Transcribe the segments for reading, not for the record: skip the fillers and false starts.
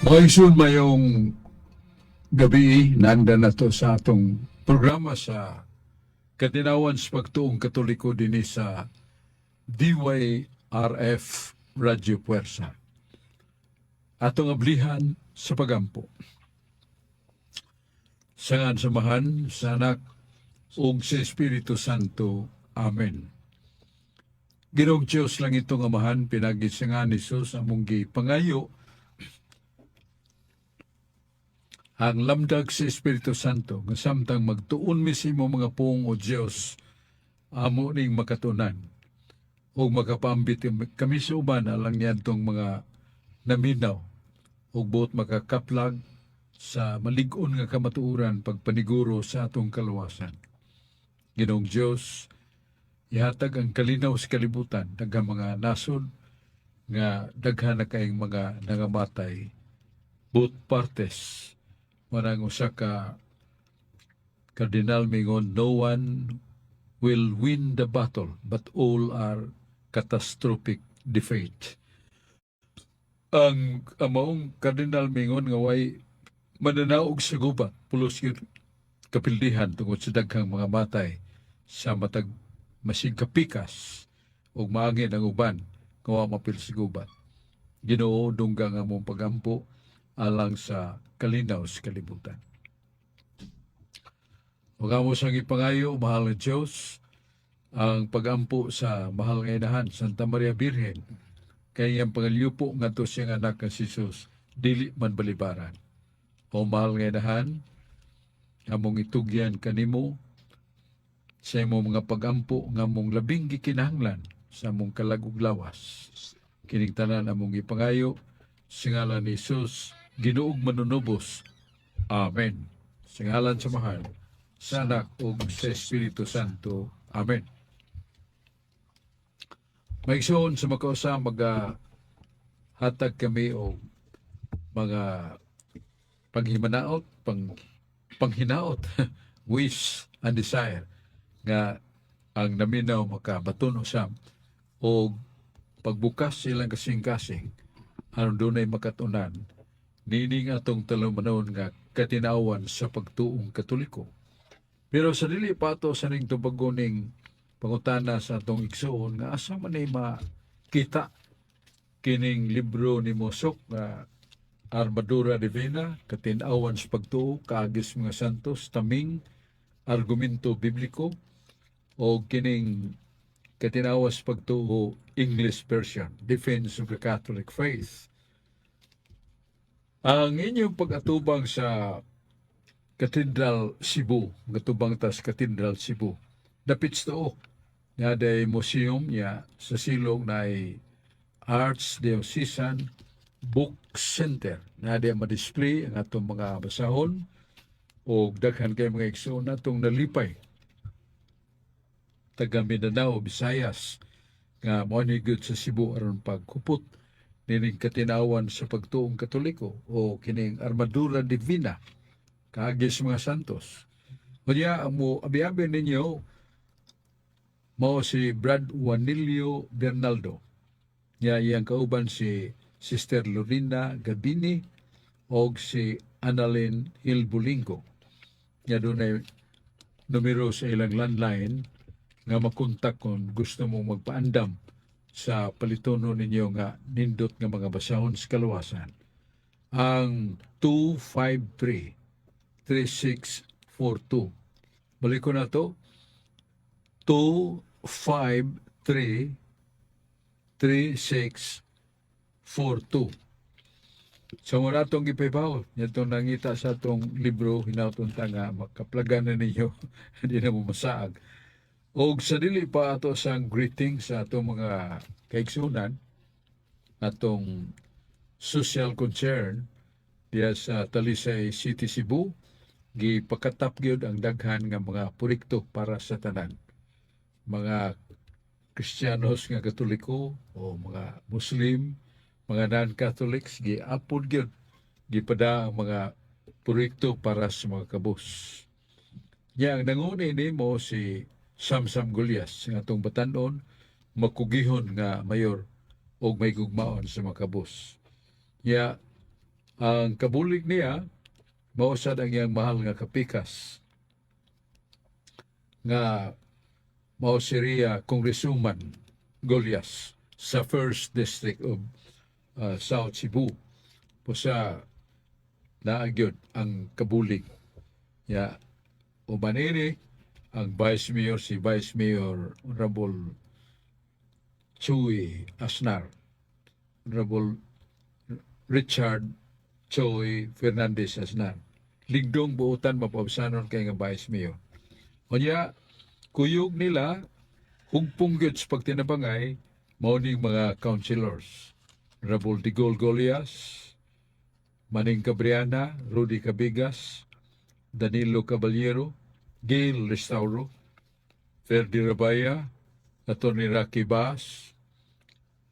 Mga igsoon, maayong gabii, naanda na to sa atong programa sa Katinawan sa Pagtuong Katoliko dinhi sa DYRF Radyo Puwersa. Atong ablihan sa pagampo. Sa ngalan sa Amahan, sa Anak, ug sa Espiritu Santo. Amen. Ginoong Diyos langitong Amahan, pinaagi sa ngalan ni Jesus, among gipangayo ang lamdag sa Espiritu Santo nga samtang magtuon mi sa imong mga puong, O Dios, amo ning makatunan ug makapaambit kami sa uban alang niadtong mga naminaw ug buot makakaplag sa malig-on nga kamatuoran pagpaniguro sa atong kaluwasan. Ginoong Dios, ihatag ang kalinaw sa kalibutan, daghang mga nasod nga daghan na kaayong mga nangamatay, both parties. Manang usa ka kardinal mingon, "No one will win the battle, but all are catastrophic defeat." Ang maong kardinal mingon nga way mananaog sa gubat, pulos yun kapildihan tungod sa daghang mga matay sa matag masig kapikas ug maangin ang uban nga wa mapil sa gubat. Ginoo, dungga ang among pagampo alang sa kalinaw sa kalibutan. Ug amo sang ipangayo, mahal nga Diyos, ang pagampo sa mahal nga inahan, Santa Maria Birhen, kay iyang pangalyupo ngadto sa iyang anak nga si Jesus, dili man balibaran. O mahal nga inahan, among itugyan kanimo sa imong mga pagampo nga among labing gikinahanglan sa among kalag ug lawas. Kining tanan among ipangayo sa ngalan ni Jesus, Ginoong manunubos. Amen. Sa ngalan sa Amahan, sa Anak ug sa Espiritu Santo. Amen. Mga igsoon, sa makausa maga hatag kami og mga panghimanaot, panghinaot, wish and desire nga ang naminaw makabaton usab og pagbukas silang kasing-kasing aron dunay makatunan nining atong talumanon nga Katinawan sa Pagtuong Katoliko. Pero sa dili pa ato sa ning tubagon ning pangutana sa atong igsuon nga asa man ni makita kining libro ni Mosok nga Armadura Divina, Katinawan sa Pagtuo, Kaagi sa mga Santos, Taming, Argumento Bibliko, o kining Katinawan sa Pagtuo English version, Defense of the Catholic Faith. Ang inyong pag-atubang sa Cathedral Cebu, gatubang tas Cathedral Cebu, dapit sa tuo, nga day museum niya sa silong na ay Archdiocesan Book Center na di ma-display ang atong mga basahon o daghan kay mga igsoon natong nalipay taga Mindanao, Visayas nga mo ni gyud sa Cebu aron pagkupot nining Katinawan sa Pagtuong Katoliko o kining Armadura Divina, Kaagi sa mga Santos. Unya ang mo abi-abi ninyo mao si Brad Juanilio Bernaldo. Nya iyang kauban si Sister Lorena Gabini og si Annalyn Hilbulingo. Nya dunay numero sa ilang landline nga makontak kung gusto mo magpaandam sa palitono ninyo nga nindot nga mga basahon sa kaluwasan. Ang 253 3642. Balik ko na to. 253 3642. So mao atong gipahibaw, itong nangita sa atong libro, hinaut unta nga makaplagan na ninyo, hindi na mo masaag. Og sa dili pa ato sang greeting sa atong mga kaigsunan, atong social concern diya sa Talisay City, Cebu, gipakatap gyud ang daghan nga mga proyekto para sa tanan. Mga Kristiyanos nga Katoliko o mga Muslim, mga non-Catholics, giapod gyud, gipada ang mga proyekto para sa mga kabus. Nya ang nanguni nimo si Samsam Gullas nga atong batanon, makugihon nga mayor og may gugmaon sa mga kabus. Nya Ang kabulig niya mao sad ang iyang mahal nga kapikas nga mao si Ria Congresswoman Golias sa First District of South Cebu. Busa naa gyud ang kabulig. Ya, uban ini ang Vice Mayor, si Vice Mayor Honorable Chuy Asnar. Honorable Richard Choy Fernandez Asnar. Ligdong buotan mapaubsanon kay nga Vice Mayor. Unya, kuyog nila, hugpong gyud sa pagtinabangay, mao ning mga councilors. Honorable Digol Golias, Maning Cabriana, Rudy Cabigas, Danilo Caballero, Gail Restauro, Ferdi Rabaya, Atty. Rocky Baas,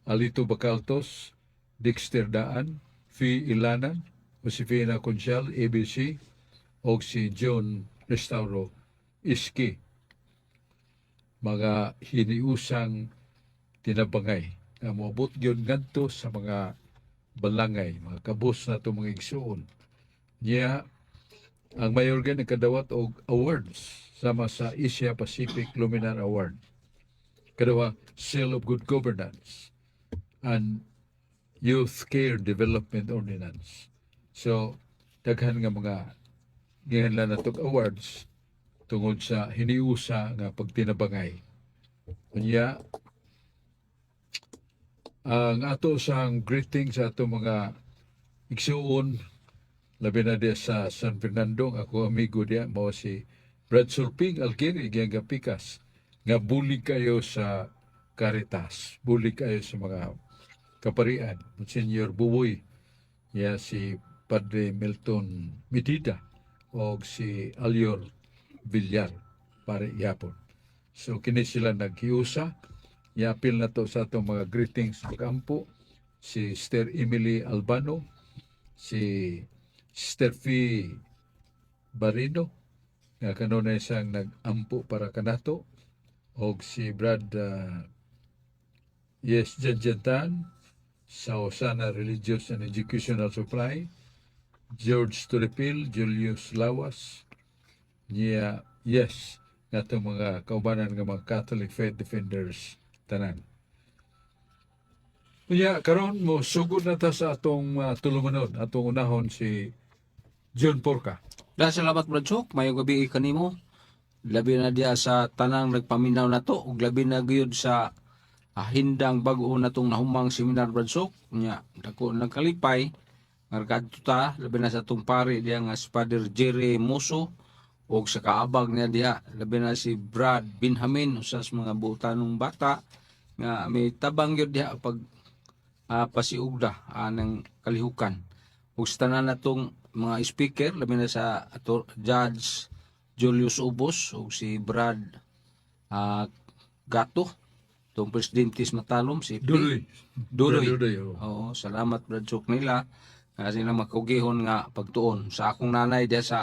Alito Bacaltos, Dexter Daan, Fi Ilanan, Josefina Conchal, ABC, o si John Restauro Iski. Mga hiniusang tinabangay nga moabot gyud ngadto sa mga balangay, mga kabus na mga igsuon. Niya, ang mayor gyud nagkadawat og awards sama sa Asia Pacific Luminar Award. Kadawa, Seal of Good Governance and Youth Care Development Ordinance. So, daghan nga mga gihanlan natog awards tungod sa hiniusa nga pagtinabangay. Unya, ang ato sang greeting sa ato mga igsuon, labi na diya sa San Fernando, ang ako amigo diya mao si Brad Sulping Algeri, giyang gapikas nga bulig kayo sa Caritas, bulig kayo sa mga kaparian, Monsignor Buboy ya, si Padre Milton Medida o si Alior Villar pare yapon. So kini sila naghiusa. Iapil na to sa atong mga greetings pag-ampo si Sister Emily Albano, si Sister Fee Barino nga kanunay siyang nag-ampo para kanato, og si Brad Yes Janjantan sa Osana Religious and Educational Supply, George Turipil, Julius Lawas, niya, yes, nga itong mga kaubanan nga mga Catholic Faith Defenders tanan. Unya, karon mo sugod na ta sa atong tulumanon, atong unahon si John Porca. Dahil salamat, Brad Sok, mayong gabi kanimo. Labi na diya sa tanang nagpaminaw nato ug labi na gyud sa hindang bag-o natong nahumang seminar, Brad Sok. Nya dako nagkalipay ngargadto ta, labi na sa atong pari diya nga si Father Jerry Muso ug sa kaabag niya diha, labi na si Brad Benjamin, usa sa mga buotanong bata nga may tabang gyud diha pag pasiugda anang kalihukan, ug sa tanan natong mga speaker, labi na sa ato Judge Julius Ubos ug si Brad Gato, tong presidente sa Matalom, si Duloy. Duloy. Duloy, oh. Oo, salamat, Brad Chok, nila nga sila makugihon nga pagtuon sa akong nanay diya sa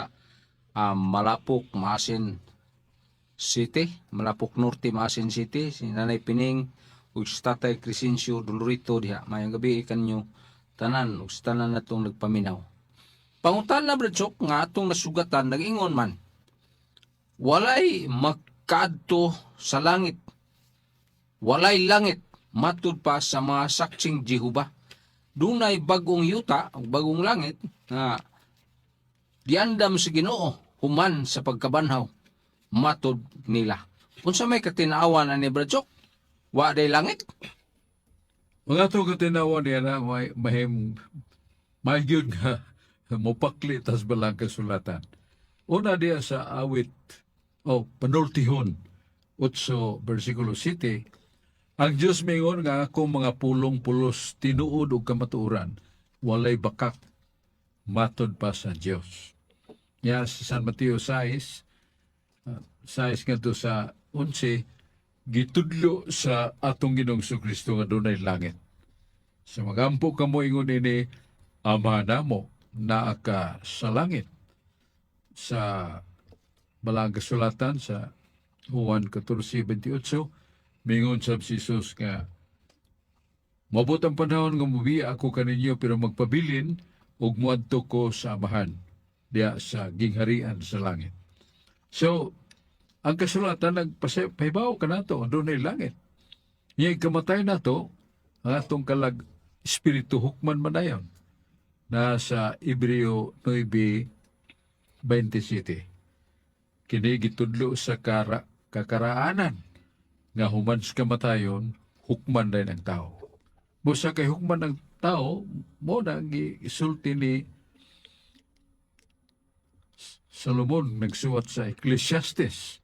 Malapok, Maasin City, Malapok Norte, Maasin City, si Nanay Pining ug si Tatay Crescencio Dolorito diha. Mayong gabi kanyo tanan ug sa tanan natong nagpaminaw. Pangutan na, Brad Chok, nga atong nasugatan, nag-ingon man, walay makadto sa langit. Walay langit matud pa sa mga Saksing Jehova. Dunay bagong yuta ug bagong langit nga giandam sa Ginoo human sa pagkabanhaw matod nila. Unsa may katinawan ani, Brad Chok? Wa day langit? Mga ato katinawan niya na may mahim may gyud nga mopakli tas balang kasulatan. Una diya sa Awit o Panultihon 8 versikulo 7, ang Dios mingon nga akong mga pulong pulos, tinuod ug kamatuoran, walay bakak matod pa sa Dios. Ya sa San Mateo 6, 6 ngadto sa 11, gitudlo sa atong Ginoong Kristo nga dunay langit. Sa magampo kamo, ingon ini, "Ama namo, naa ka sa langit." Sa balang kasulatan sa Juan 14:28, mingon sab si Jesus nga, "Moabot ang panahon nga mubiya ako kaninyo, pero magpabilin Ug muadto ko sa Amahan diya sa gingharian sa langit. So, ang kasulatan nagpahibaw kanato ang dunay langit. Niya ikamatay nato, ang atong kalag espiritu hukman manayon na sa Hebreo 9:27. Kini gitudlo sa kakaraanan nga human sa kamatayon, hukman din ang tao. Busa kay hukman ang tao, mao na gisulti ni Solomon, nagsuwat sa Ecclesiastes,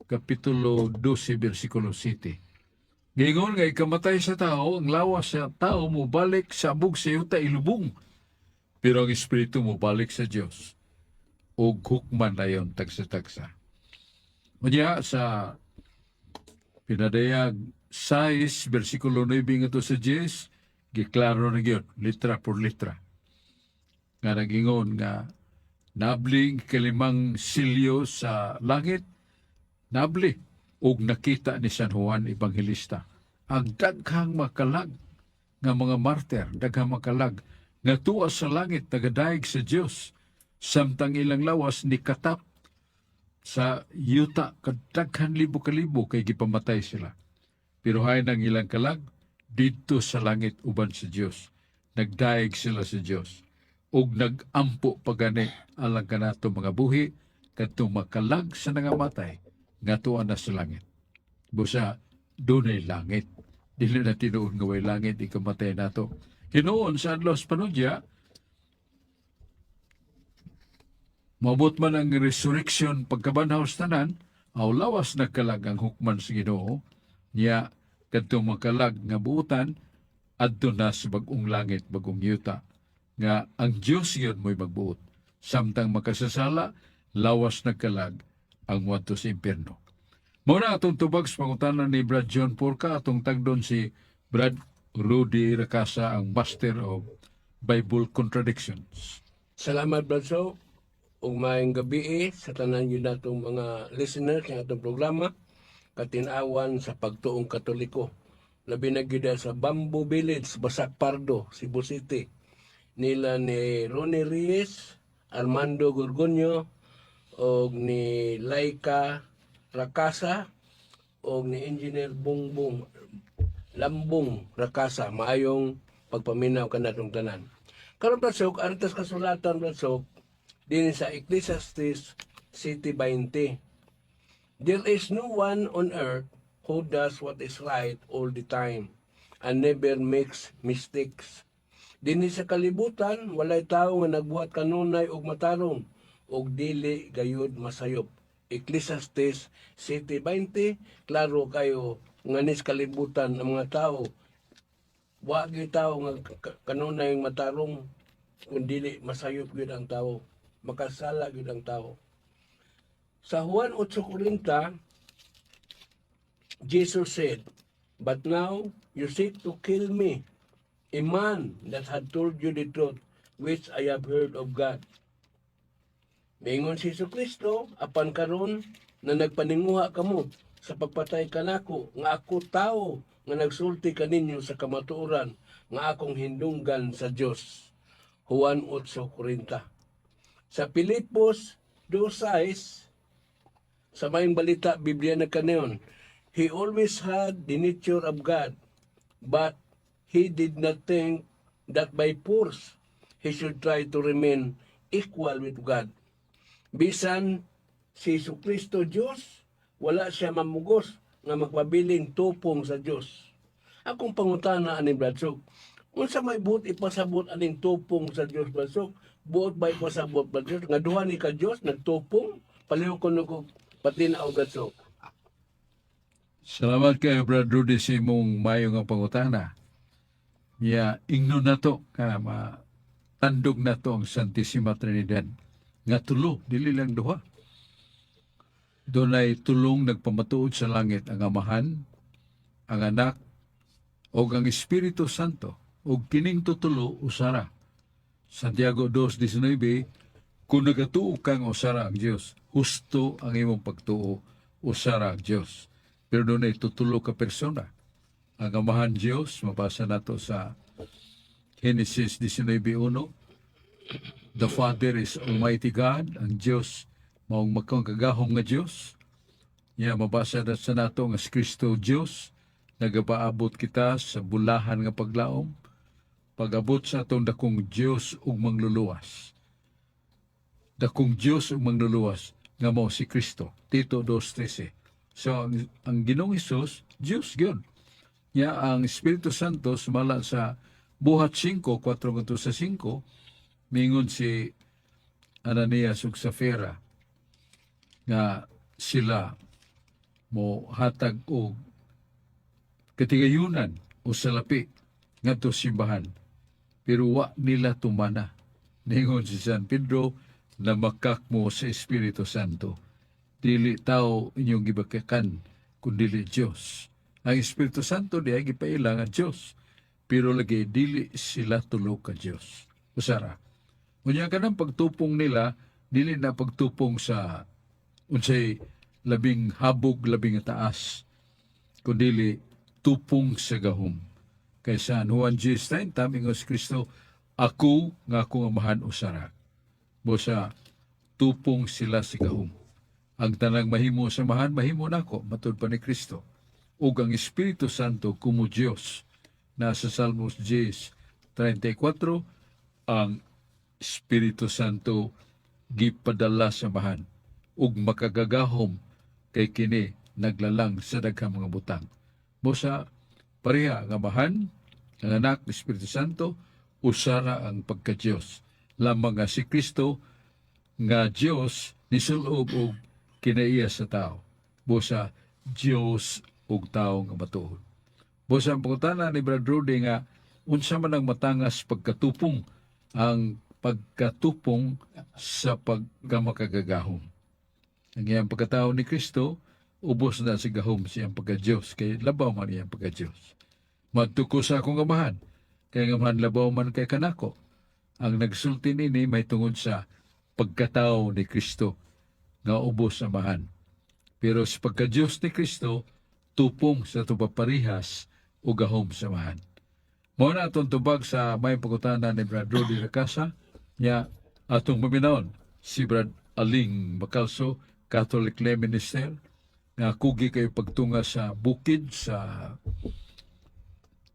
Kapitulo 12, versikulo 7. Giingon nga ikamatay sa tao, ang lawas sa tao mobalik sa abog sa yuta, ilubong. Pero ang espiritu mobalik sa Dios. Og hukman na yon tagsa-tagsa. Unya sa Pinadayag 6, versikulo 9 ngadto sa 10, giklaro na gyud, litra por litra. Nga nagingon nga nabling kalimang silyo sa langit, nabli ug nakita ni San Juan Evangelista ang daghang makalag nga mga martyr, daghang makalag nga tuwa sa langit, nagadayeg sa Dios samtang ilang lawas ni katap sa yuta kadaghan libo kalibo kay gipamatay sila. Pero hay nang ilang kalag didto sa langit uban sa Dios. Nagdayeg sila sa Dios. Ug nagampo pagani alang kanato mga buhi kadtong makalag sa nangamatay nga tuwa na sa langit. Busa dunay langit. Dili na tinuod nga way langit ikamatay nato. Hinuon sa adlaw sa panudya, maabot man ang resurrection pagkabanhaw sa tanan, aw lawas nagkalag ang hukman sa Ginoo, niya kadtong makalag nga buutan adto na sa bag-ong langit, bag-ong yuta, nga ang Dios yun mo'y magbuot. Samtang makasasala, lawas nagkalag ang muadto sa impyerno. Mao na atong tubag sa pangutana ni Brad John Porca, atong tagdon si Brad Rudy Racasa, ang Master of Bible Contradictions. Salamat, Brad So. Ug maayong gabi sa tanan yun natong mga listeners ng atong programa Katinawan sa Pagtuong Katoliko. Labi na gyud sa Bamboo Village, Basak Pardo, Cebu City. Nila ni Ronnie Reyes, Armando Gorgonio, og ni Laika Rakasa, og ni Engineer Bongbong Lambong Rakasa. Maayong pagpaminaw kanatong tanan. Karon, Brad Sok, artas kasulatan, Brad Sok, din sa Ecclesiastes 7:20. "There is no one on earth who does what is right all the time and never makes mistakes." Dinhi sa kalibutan, walay tao nga nagbuhat kanunay og matarong og dili gayud masayop. Ecclesiastes 7:20, klaro kayo nga nis kalibutan ang mga tao wa gyud tao nga kanunay matarong kung dili masayop gyud ang tao, makasala gyud ang tao. Sa Juan 8:40, Jesus said, "But now you seek to kill me, a man that had told you the truth, which I have heard of God." Mingon si Hesus Kristo, apan karon na nagpaninguha kamo sa pagpatay kanako nga ako tawo nga nagsulti kaninyo sa kamatuoran nga akong hindunggan sa Dios. Juan 8:40. Sa Pilipos 2:6, sa Maayong Balita, Biblia na kanayon, "He always had the nature of God, but he did not think that by force he should try to remain equal with God." Bisan si Hesus Kristo Diyos, wala siya mamugos nga magpabiling tupong sa Diyos. Akong pangutana ani, Brad Sok, unsa may buot ipasabot aning tupong sa Diyos, Brad Sok? Buot ba ipasabot, Brad Sok, nga duha ni ka Diyos nagtupong? Palihog ko ko patin-aw, Brad Sok. Salamat kayo, Brad Rudy, sa imong mayo nga pangutana. Ya, ingnon nato ka matandog nato ang Santissima Trinidad. Nga tulo, dili lang duha. Dunay tulong nagpamatuod sa langit, ang Amahan, ang Anak, o ang Espiritu Santo. O kining tutulo, usara. Santiago 2:19, kung nagatuo kang usara ang Diyos, husto ang imong pagtuo, usara ang Diyos. Pero dunay tutulo ka persona. Ang Amahan Diyos, mabasa nato sa Genesis 19:1, The Father is Almighty God, ang Diyos maong makagagahom nga Diyos. Ya mabasa na sa nato nga si Kristo Diyos, nagapaabot kita sa bulahan nga paglaom, pag-abot sa atong dakong Diyos ug mangluluwas. Dakong Diyos ug mangluluwas nga mao si Kristo. Tito 2:13. So ang Ginoong Hesus, Diyos gyud. Ya ang Espiritu Santo, sumala sa Buhat 5, 4 ngadto sa 5, mingon si Ananias ug Safira nga sila mo hatag og katigayunan o salapi ngadto simbahan, pero wa nila tumana. Ningon si San Pedro, "Namakak mo sa Espiritu Santo. Dili tao inyong gibakakan kun dili Dios." Ang Espiritu Santo diay gipaila nga Dios, pero lagi dili sila tulo ka Dios. Usara. Unya kanang pagtupong nila, dili na pagtupong sa unsay labing habog, labing taas, kundili tupong sa gahom. Kay sa Juan 10:30, ingon si Kristo, "Ako nga akong Amahan usara." Busa tupong sila sa gahom. "Ang tanang mahimo sa Amahan, mahimo nako," matud pa ni Kristo. Ug ang Espiritu Santo kumo Dios. Nasa Salmos 10:34, ang Espiritu Santo gipadala sa Amahan ug makagagahom kay kini naglalang sa daghang mga butang. Busa pareha ang Amahan, ang Anak, ang Espiritu Santo, usara ang pagka-Diyos. Lamang nga si Kristo nga Diyos nisulob og kinaiya sa tao. Busa Diyos ug tao nga matuod. Busa ang pangutana ni Brad Rudy nga unsa man ang matangas pagkatupong, ang pagkatupong sa pagkamakagagahom. Ang iyang pagkatao ni Kristo, ubos na si gahom sa iyang pagka-Diyos, kay labaw man iyang pagka-Diyos. "Madto ko sa akong Amahan, kay ang Amahan labaw man kay kanako." Ang nagsulti nini may tungod sa pagkatao ni Kristo nga ubos sa Amahan. Pero sa pagka-Diyos ni Kristo, tupong sa tupaparihas o gahom sa Amahan. Mao na atong tubag sa may pangutana ni Brad Rudy Racasa, nya atong paminawon si Brad Aling Bacalso, Catholic Lay Minister, nga kugi kayo pagtunga sa bukid sa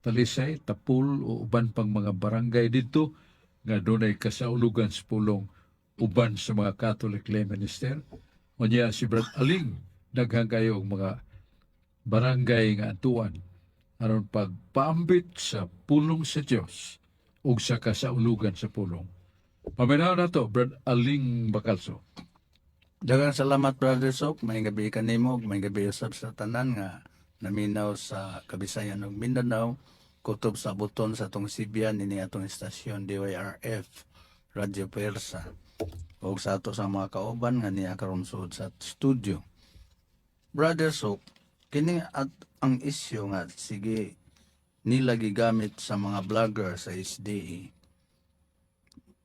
Talisay, Tapul o uban pang mga barangay dito nga dunay kasaulugan sa pulong uban sa mga Catholic Lay Minister. Unya si Brad Aling, daghan kayo og mga barangay nga atuan aron pagpaambit sa pulong sa Dios ug sa kasaulugan sa pulong. Paminaw na to, Brad Aling Bacalso. Daghang salamat, Brother Sok. Maayong gabii kanimo, maayong gabii usab sa tanan nga naminaw sa Kabisayan ug Mindanao kutob sa buton sa atong Sibian ini atong istasyon DYRF Radio Persa. Ug sa ato sa mga kauban nga niya karon sud sa studio. Brother Sok, kini at ang isyu nga sige nila gigamit sa mga vlogger sa SDE,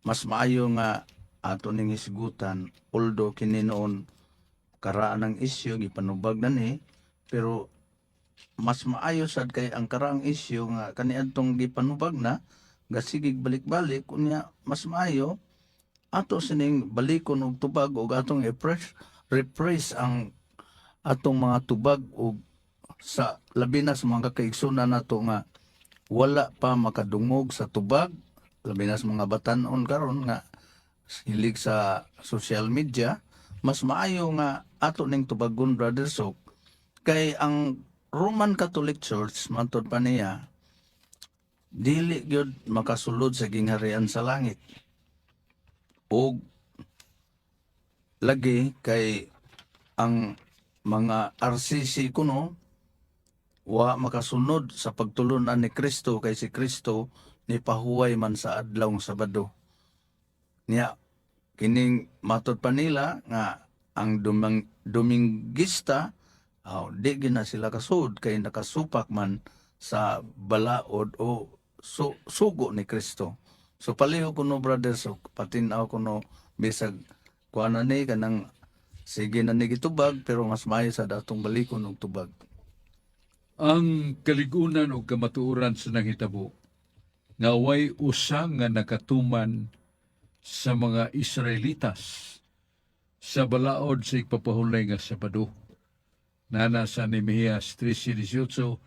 mas maayo nga ato ning hisgutan, although kini noon karaan ng isyu gipanubag na ni, pero mas maayo sad kay ang karaang isyu nga kaniadtong gipanubag na gasigig balik-balik. Unya mas maayo ato sining balikon og tubag og atong i-fresh refresh ang atong mga tubag og sa labi na sa mga kaigsunan nato nga wala pa makadungog sa tubag, labi na sa mga batan-on karon nga hilig sa social media. Mas maayo nga ato ning tubagon, Brother Sok, kay ang Roman Catholic Church, matod pa niya, dili gyud makasulod sa gingharian sa langit. Og lagi kay ang mga RCC kuno wa makasunod sa pagtulunan ni Kristo, kay si Kristo ni pahuway man sa adlawng Sabado. Niya kining matod pa nila nga ang Domingista, aw, di gina sila kasud kay nakasupak man sa balaod o sugo ni Kristo. So paliho kuno, Brother, so patinaw kuno bisag kuan na ni kanang sige na ni gitubag, pero mas maayo sa datong balikon og tubag. Ang kaligunan o kamatuoran sa nanghitabo nga way usa nga nakatuman. sa mga Israelitas sa balaod sa igpapahulay nga Sabado. Nana sa Nehemias 3:18,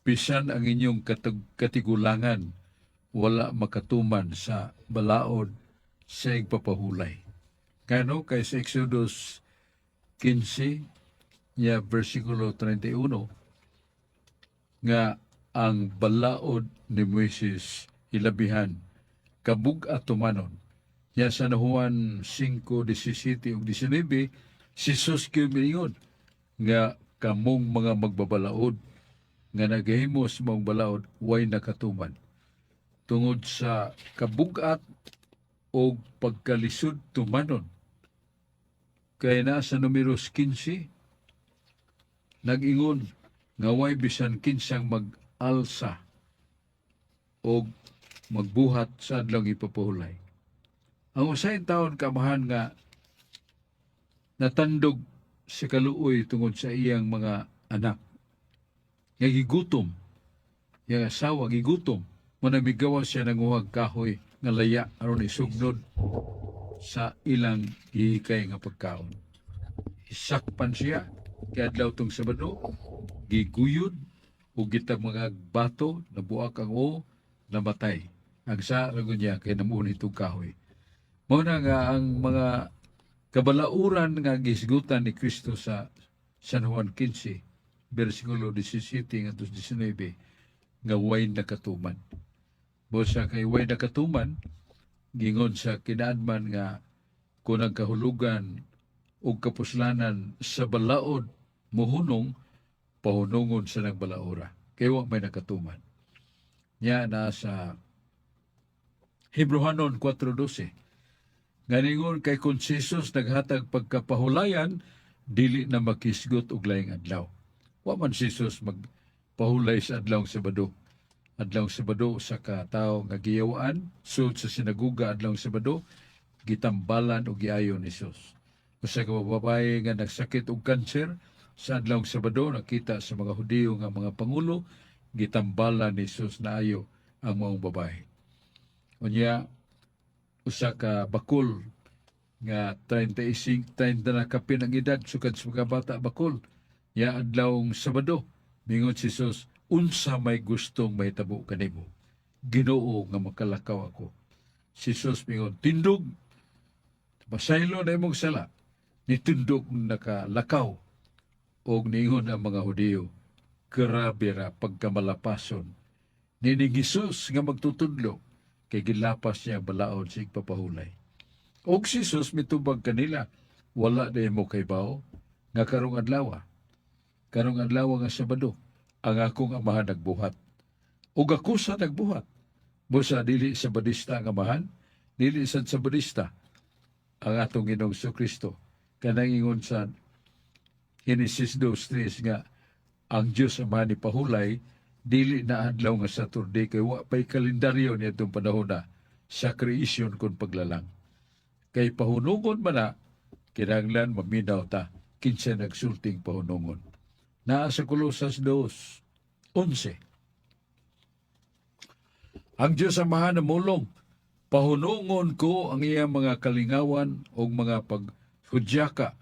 "Bisan ang inyong katigulangan wala makatuman sa balaod sa igpapahulay." Kano kay sa Exodus 15 nya versikulo 31 nga ang balaod ni Moises hilabihan kabug-at tumanon. Nya sa Juan 5:17 ug 19, si Jesus gyud miingon nga kamong mga magbabalaod nga nagahimo sa maong balaod way nakatuman tungod sa kabug-at o pagkalisod tumanon. Kaya na sa Numeros 15, nag-ingon nga way bisan kinsang mag-alsa o magbuhat sa adlawng ipapahulay. Ang usay taon kamahan nga natandog sa kaluoy tungod sa iyang mga anak. Nga gigutom, iyang asawa gigutom, manamigawa siya nanguhag kahoy nga laya aron isugnod sa ilang gihikay nga pagkaon. Isakpan siya, kay adlaw tong Sabado, giguyod, ug gitag mga bato, nabuak ang o, namatay. Ang sa ragon niya kay namuon itong kahoy. Mao na nga ang mga kabalauran nga gisgutan ni Kristo sa San Juan 15, versikulo 17 ngadto 19, nga way nakatuman. Busa kay way nakatuman, gingon sa kinaadman nga kung ang kahulugan o kapuslanan sa balaod mohunong, pahunungon sa nagbalaora. Kay wa may nakatuman. Nya na sa Hebrohanon 4:12. Nganingon kay kung si Jesus naghatag pagkapahulayan, dili na makisgot og laing adlaw. Wa man si Jesus magpahulay sa adlaw Sabado. Adlaw Sabado sa ka tawo nga giyawaan, sud sa sinaguga adlaw Sabado, gitambalan og giayo ni Jesus. Usa ka babae nga nagsakit og kanser sa adlaw Sabado, nakita sa mga Hudiyo nga mga pangulo, gitambalan ni Jesus na ayo ang maong babae. Unya, usa ka bakul nga 35, 30 na kapin ang edad sukad sa mga bata bakul ya adlawng Sabado, mingon si Jesus, "Unsa may gustong mahitabo kanimo?" "Ginoo, nga makalakaw ako." Si Jesus mingon, "Tindog, pasaylo na imong sala." Nitindog, nakalakaw, og niingon ang mga Hudiyo, "Grabe ra pagkamalapason nining Jesus nga magtutudlo kay gilapas niya ang balaod sa igpapahulay." Og si Jesus mitubag kanila, "Wala na mo kaybaw nga karong adlaw nga Sabado, ang akong Amahan nagbuhat. Ug ako sa nagbuhat." Busa dili Sabadista ang Amahan, dili sad Sabadista ang atong Ginoong Kristo. Kanang ingon sa Genesis 2:3 nga ang Diyos Amahan ni pahulay, dili na adlaw nga Saturday kay wa pay kalendaryo niadtong panahon na sa creation kon paglalang. Kay pahunungon man na, kinahanglan maminaw ta kinsa nagsulting pahunungon. Naa sa Colosas 2:11. Ang Diyos Amahan namulong, "Pahunungon ko ang iyang mga kalingawan o mga paghudyaka,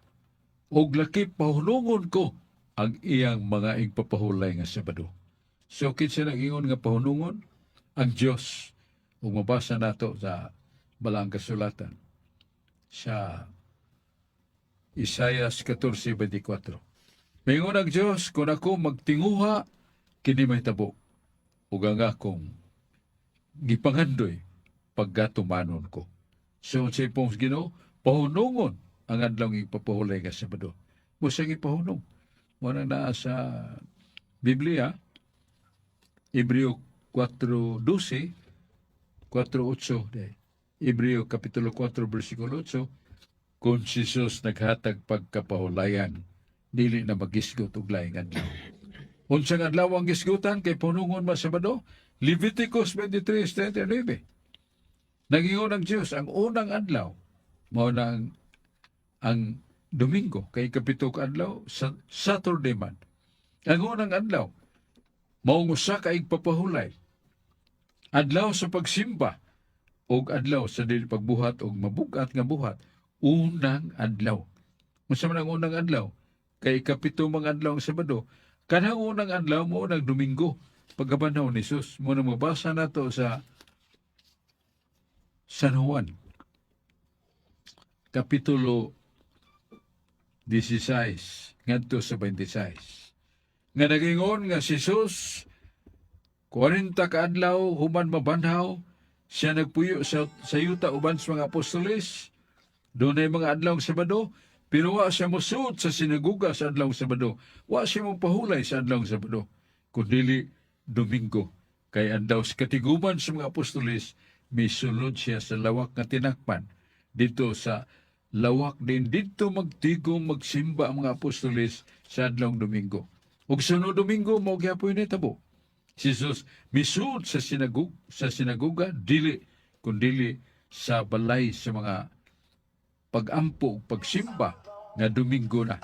og lakip pahunungon ko ang iyang mga igpapahulay nga Sabado." So kinsa nag-ingon nga pahunungon? Ang Diyos. Ug mabasa nato sa Balaang Kasulatan sa Isaias 14:24. Mingon ang Diyos, "Kung ako magtinguha, kini mahitabo. Ug ang akong gipangandoy, pagkatumanon ko." So, sa ipong Ginoo, pahunungon ang adlaw ipapahulay nga Sabado. Busang ipahunong. Mao na naa sa Biblia, Hebreo 4:12, 4:8, di. Hebreo Kapitulo 4, versikulo 8, kung si Jesus naghatag pagkapahulayan, dili na magisgot og laing adlaw. Unsang adlaw ang gisgutan kay pahunungon man Sabado? Leviticus 23:39. Nagingon ang Diyos, ang unang adlaw, mao na ang Domingo, kay kapito ka adlaw, sa Saturday man. Ang unang adlaw, maong usa ka igpapahulay. Adlaw sa pagsimba, Og adlaw sa dili pagbuhat og mabugat nga buhat, unang adlaw. Unsa man ang unang adlaw? Kay ikapito mang adlaw ang Sabado. Kanang unang adlaw mao nang Domingo. Pagkabanhaw ni Jesus, mao nang mabasa nato sa San Juan, Kapitulo 16 ngadto sa 26. Nga nagingon nga si Jesus, 40 ka adlaw human mabanhaw, siya nagpuyo sa yuta uban sa mga apostoles. Dunay mga adlaw ang Sabado, pero wa siya mosuod sa sinaguga sa adlaw Sabado. Wa siya mopahulay sa adlaw Sabado. Kundili Domingo. Kay adlaw sa katiguman sa mga apostoles, misulod siya sa lawak nga tinakpan. Dito sa lawak din dito magtigom magsimba ang mga apostoles sa adlaw Domingo. Ug sunod Domingo mao gyapon nitabo. Si Jesus misuod sa sinaguga dili kundili sa balay sa mga pagampo ug pagsimba nga Domingo na.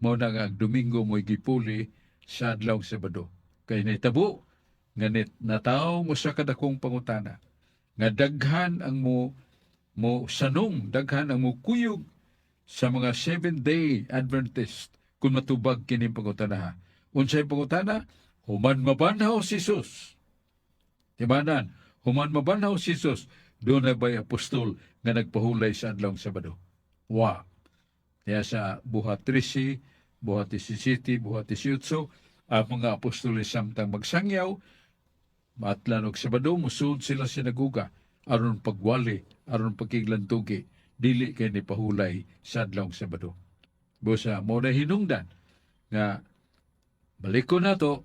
Mao na nga ang Domingo mo'y gipuli sa adlaw Sabado. Kay nahitabo nga nit nataw mo sa kadakong pangutana nga daghan ang mo sanong, daghan ang mo kuyog sa mga Seventh Day Adventist kung matubag kini pangutana. Unsay pangutana? Human mabanhaw si Jesus. Timanan, human mabanhaw si Jesus, duna ba'y apostol nga nagpahulay sa adlaw Sabado? Wa. Kaya sa Buhat 13, Buhat 17, Buhat 18, ang mga apostoles samtang magsangyaw, maatlan og Sabado, musulod sila sinaguga, aron pagwali, aron pagkiglantugi, dili kay ni pahulay sa adlaw Sabado. Busa, mao na hinungdan nga baliko nato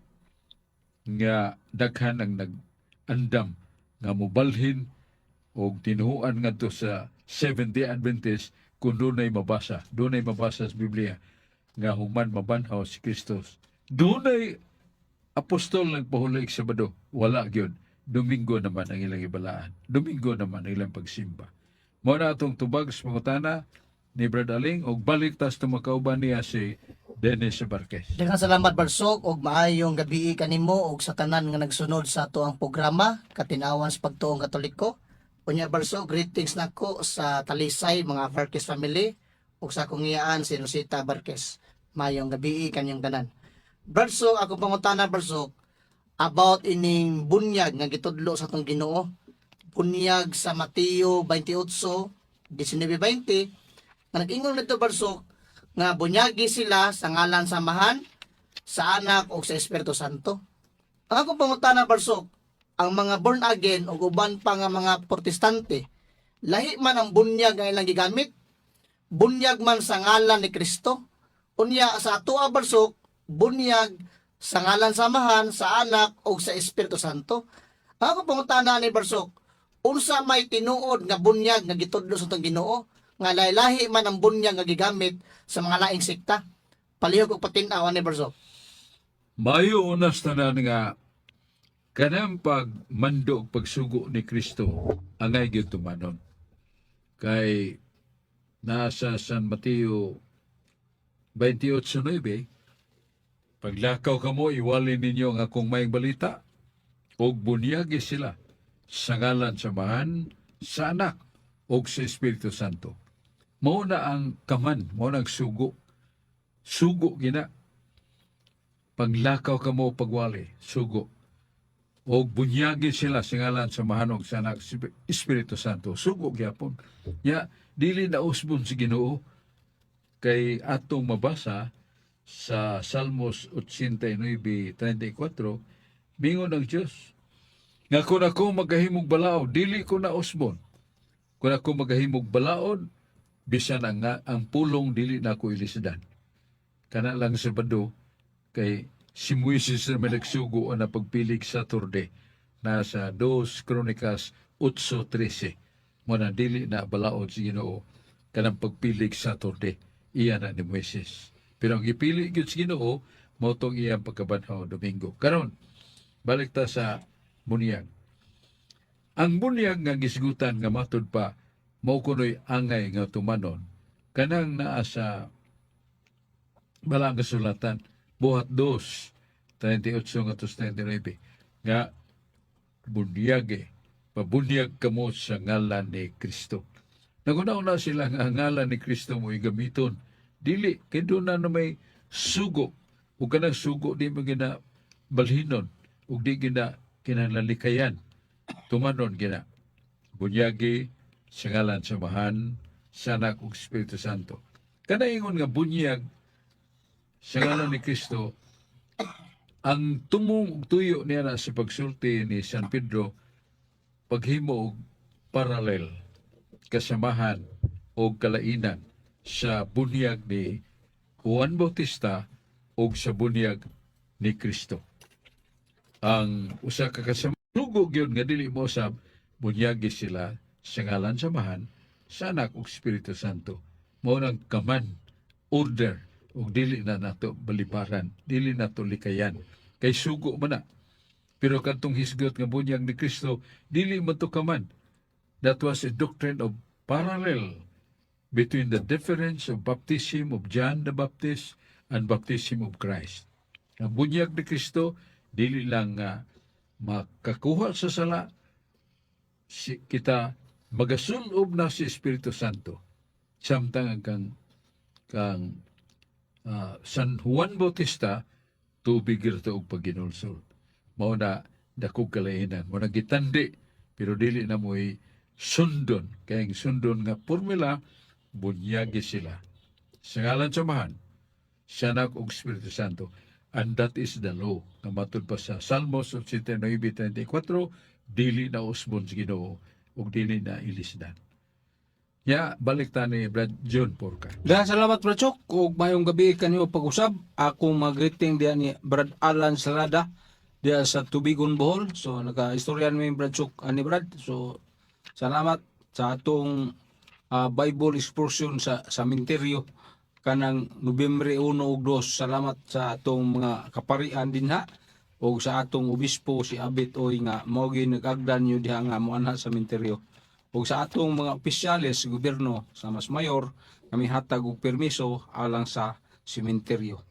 nga daghan ang nag-andam nga mobalhin og tinuoan ngadto sa Seventh-day Adventist kung dunay mabasa sa Biblia nga human mabanhaw si Kristus, dunay apostol nagpahulay sa Sabado. Wala gyud. Domingo naman ang ilang ibalaan. Domingo naman ang ilang pagsimba. Mao na atong tubag sa pangutana ni Brad Aling og balik tas tumakauban niya si Dennis Barquez. Daghang salamat, Barsok, og maayong gabi kanimo og sa tanan nga nagsunod sa ato ang programa Katinawan sa Pagtuong Katoliko. Unya, Barsok, greetings nako sa Talisay mga Barquez family ug sa akong iyaan si Rosita Barquez. Maayong gabi kanyang tanan. Barsok, ako pangutana, Barsok, about ining bunyag nga gitudlo sa atong Ginoo. Bunyag sa Mateo 28:19-20 nga nag-ingon nito, Barsok, nga bunyagi sila sa ngalan sa Amahan, sa Anak o sa Espiritu Santo. Ang akong pangutana, Barsok, ang mga born again o uban pa nga mga Protestante, lahi man ang bunyag nga ilang gigamit, bunyag man sa ngalan ni Kristo. Unya sa atoa, Barsok, bunyag sa ngalan sa Amahan, sa Anak o sa Espiritu Santo. Ang akong pangutana ni Barsok, unsa may tinuod nga bunyag nga gitudlo sa atong Ginoo nga lahi-lahi man ang bunyag nga gigamit sa mga laing sekta? Palihog og patin-aw ani, Barsok. Mayo unas tanan nga kanang pagmando ug pagsugo ni Kristo angay gyud tumanon. Kay nasa San Mateo 28:9, "Paglakaw kamo, iwali ninyo ang akong maayong balita ug bunyagi sila sa ngalan sa Amahan, sa Anak ug sa Espiritu Santo." Mao na ang command, mao na ang sugo. Sugo gina. Paglakaw kamo, pagwali, sugo. O bunyagi sila sa ngalan sa Amahan ug sa Anak sa Espiritu Santo. Sugo gyapon. Ya, dili na usbon si Ginoo kay atong mabasa sa Salmos 89:34, mingon ang Dios nga kung ako magahimog balaod, dili ko na usbon. Kung ako magahimog balaod, bisan ang pulong dili na ako ilisdan. Kana lang Sabado, kay si Moises na may nagsugo na pagpilig Saturday nasa 2 Kronikas 8:13. Mao na dili na balaod si Ginoo kanang pagpilig Saturday, iya na ni Moises. Pero ang gipili gyud sa Ginoo mao tong iyang pagkabanhaw Domingo. Karon balik ta sa bunyag. Ang bunyag nga gisgutan nga matud pa mao kunoy angay nga tumanon kanang naa sa Balaang Kasulatan, Buhat 2, 38 ngadto 39, nga bunyage. Pabunyag kamo sa ngalan ni Kristo. Naguna-una sila nga ang ngalan ni Kristo mo gamiton. Dili, kay doon na may sugo. Ug kanang sugo di mo gina balhinon. Ug di gina kinahanglan. Tumanon gina. Bunyagi sa ngalan sa Amahan, sa Anak ug Espiritu Santo. Kana ingon nga bunyag sa ngalan ni Kristo, ang tumong ug tuyo niya na sa pagsulti ni San Pedro, paghimo og parallel, kasamahan o kalainan sa bunyag ni Juan Bautista o sa bunyag ni Kristo. Ang usa ka kasama gyud nga dili mo usab, bunyagi sila sa ngalan sa Amahan, sa Anak ug Espiritu Santo. Mao nang command, order, ug dili na nato balibaran, dili nato likayan. Kay sugo man na. Pero kadtong hisgot nga bunyag ni Kristo, dili man to command. That was a doctrine of parallel between the difference of baptism of John the Baptist and baptism of Christ. Ang bunyag ni Kristo, dili lang nga makakuha sa sala, si, kita magasulob na si Espiritu Santo. Samtang ang kang San Juan Bautista, tubig ra og pagginulsol. Mao na dakog kalainan, mao na gitandi, pero dili na mo'y sundon. Kaya ang sundon nga formula, bunyagi sila sa ngalan sa Amahan, sa Anak ug Espiritu Santo. And that is the law. Nga matud pa sa Salmos 89:34, dili na usbon sa Ginoo ug dili na ilisdan. Ya, balik ta ni Brad John Porca. Daghang salamat, Brad Chok, ug mayong gabi kanimo pag-usab. Akong mag-greeting diha ni Brad Alan Salada diha sa Tubigon, Bohol. So naka-istorya mi, Brad Chok, ani Brad. So salamat sa atong Bible excursion sa sementeryo kanang Nobyembre 1 ug 2. Salamat sa atong mga kaparian dinha ug sa atong obispo si Abit Oy nga mao gyud nag-agdan niyo diha nga moanha sa sementeryo. Ug sa atong mga opisyales sa gobyerno sa mas mayor kami hatag og permiso alang sa sementeryo.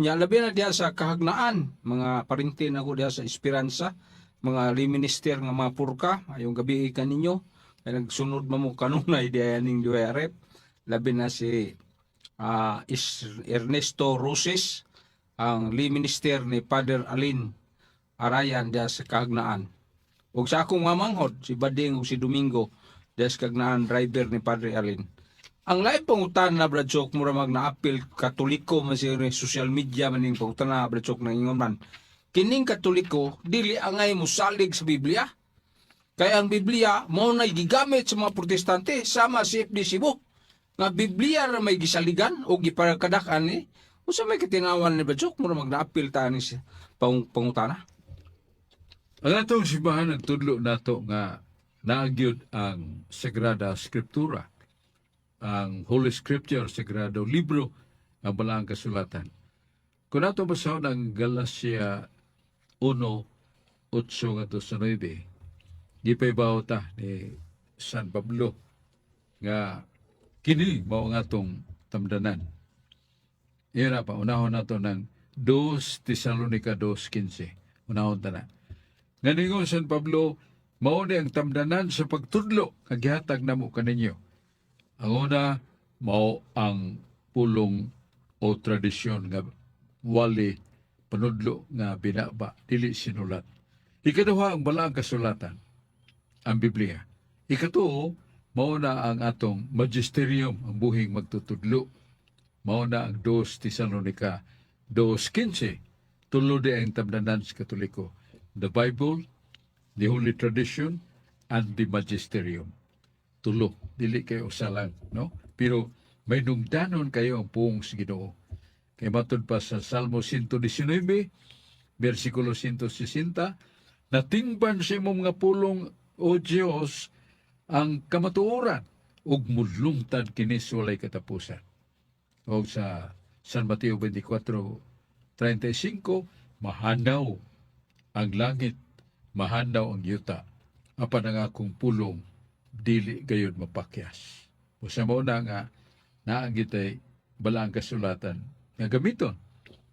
Nya labi na diha sa Kahagnaan, mga parinti nako diha sa Esperanza, mga lay minister nga mga purka, ayong gabi kaninyo. Kay nagsunod man mo kanunay diha ning DYRF. Labi na si Ernesto Roses, ang lay minister ni Father Alin Arayan diha sa Kahagnaan. Ug sa akong mamanghod, si Bading ug si Domingo, diha sa Kahagnaan, driver ni Padre Alin. Ang lain pangutana na, Brad Chok, mura mag naapil Katoliko man si social media man ning pangutana, Brad Chok, nang ingon man. Kining Katoliko dili angay mosalig sa Biblia. Kay ang Biblia mao na gigamit sa mga Protestante sama si FD Cebu. Nga Biblia ra may gisaligan o gipakadak-an ni. Unsa may katinawan ni Brad Chok, mura mag naapil ta ni sa pangutana? Ang atong simbahan nagtudlo nato nga naagyod ang Sagrada Scriptura, ang Holy Scripture, Sagrado Libro, ang Balaang Kasulatan. Kung nato basahon ang Galacia 1, 8 ngadto sa 9, gipaybaw ta ni San Pablo nga kini mao ang atong tamdanan. Iyon na pa, unahon nato ng 2 Tesalonica 2.15. Unahon ta na. Nga ningon San Pablo, mao ni ang tamdanan sa pagtudlo nga gihatag namo kaninyo. Ang una, mao ang pulong o tradisyon nga wali panudlo nga binaba, dili sinulat. Ikaduha, ang balaang kasulatan, ang Biblia. Ikatuo, mao na ang atong magisterium, ang buhing magtutudlo. Mao na ang 2 Tesalonica 2.15. Tulo di ang tamdanan sa Katoliko. The Bible, the Holy Tradition, and the Magisterium. Tulo. Dili kayo usa lang, no? Pero may nungdanon kayo ang puong sa Ginoo. Kay matud pa sa Salmo 119, versikulo 160, "Natingban sa imong mga pulong, O Diyos, ang kamatuoran, ug mulungtad kini sa walay katapusan." O sa San Mateo 24:35, "Mahanaw ang langit, mahanaw ang yuta, apan ang akong pulong dili gayud mapakyas." Usa mao na nga naa gitay balaang kasulatan nga gamiton.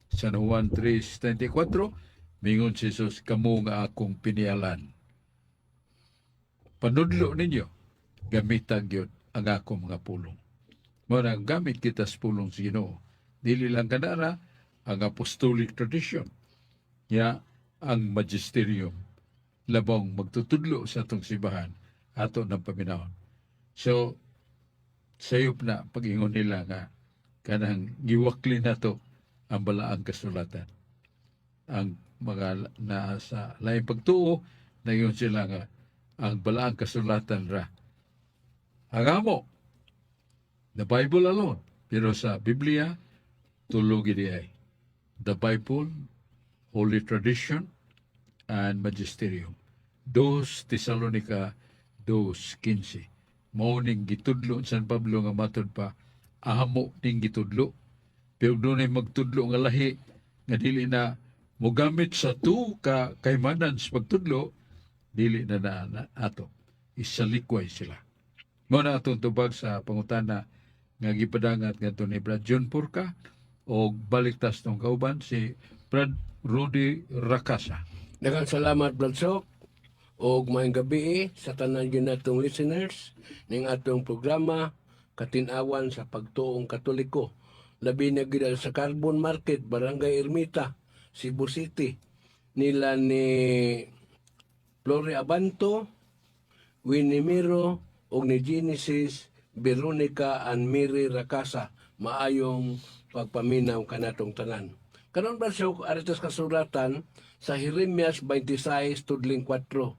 San Juan 3:34, mingon si Jesus, "Kamo nga akong pinialan." Panudlo ninyo, gamitan gyud ang akong mga pulong. Mao na gamit kita sa pulong sa Ginoo. Dili lang kanara ang apostolic tradition. Ya ang magisterium labong magtutudlo sa atong simbahan ato ng paminawon. So, sayop na pag-ingon nila nga kanang giwakli nato ang balaang kasulatan. Ang mga naa sa laing pagtuo, nayon sila nga ang balaang kasulatan ra. Ang amo, the Bible alone. Pero sa Biblia, tulo gid ay. The Bible, Holy Tradition, and Magisterium. 2 Tesalonica 2:15. Mao ning gitudlo ni San Pablo nga matod pa amo ning gitudlo. Pero dunay magtudlo nga lahi nga dili na mogamit sa tu ka kaymanan sa pagtudlo, dili na na, na ato. Isalikway sila. Mao na atong tubag sa pangutana nga gipadangat ngadto ni Brad John Purca o baliktas tong kauban si Brad Rudy Rakasa. Daghang salamat, Brad Sok. Og maayong gabi sa tanan gyud natong listeners ning atong programa Katin-awan sa Pagtuong Katoliko. Labi na gyud sa Carbon Market, Barangay Ermita, Cebu City. Nila ni Flori Abanto, Winnie Miro ug ni Genesis Veronica and Mary Rakasa. Maayong pagpaminaw kanatong tanan. Karon, Brad Sok, ari tas kasuratan sa Jeremias 26 tudling 4.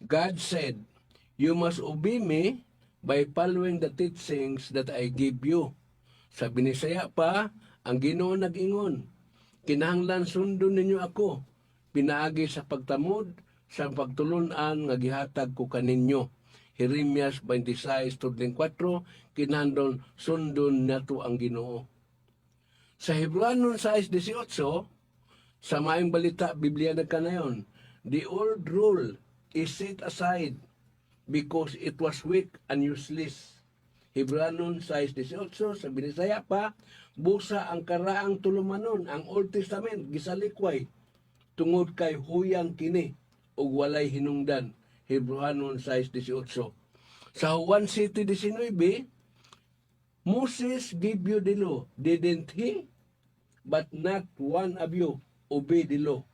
God said, "You must obey me by following the teachings that I give you." Sa Binisaya pa, ang Ginoo nag-ingon, "Kinahanglan sundon ninyo ako pinaagi sa pagtamod sa pagtulunan nga gihatag ko kaninyo." Jeremias 26 tudling 4, kinahanglan sundon nato ang Ginoo. Sa Hebreanon 6:18, sa Maayong Balita Biblia nagkanayon, "The old rule is set aside because it was weak and useless." Hebreanon 6:18, sa Binisaya pa, busa ang karaang tulumanon, ang Old Testament, gisalikway, tungod kay huyang kini ug walay hinungdan. Hebreanon 6:18. Sa Juan 7:19, "Moses gave you the law, didn't he? But not one of you obey the law."